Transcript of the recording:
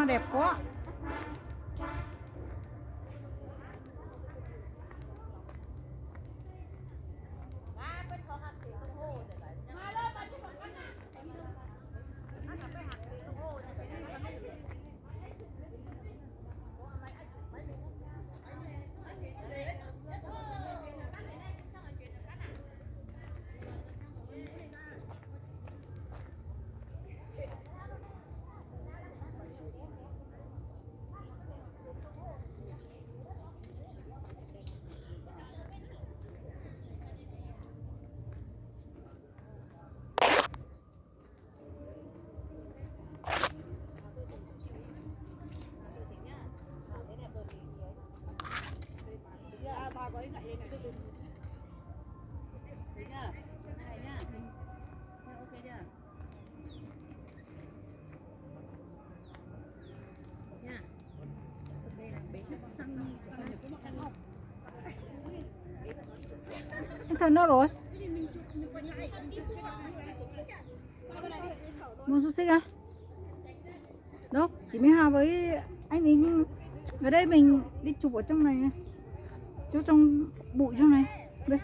Đẹp quá. Thằng nó rồi. Mua xúc xích à? Đó, chỉ mới hai với anh ấy ở đây mình đi chụp ở trong này, chụp trong bụi trong này. Đây.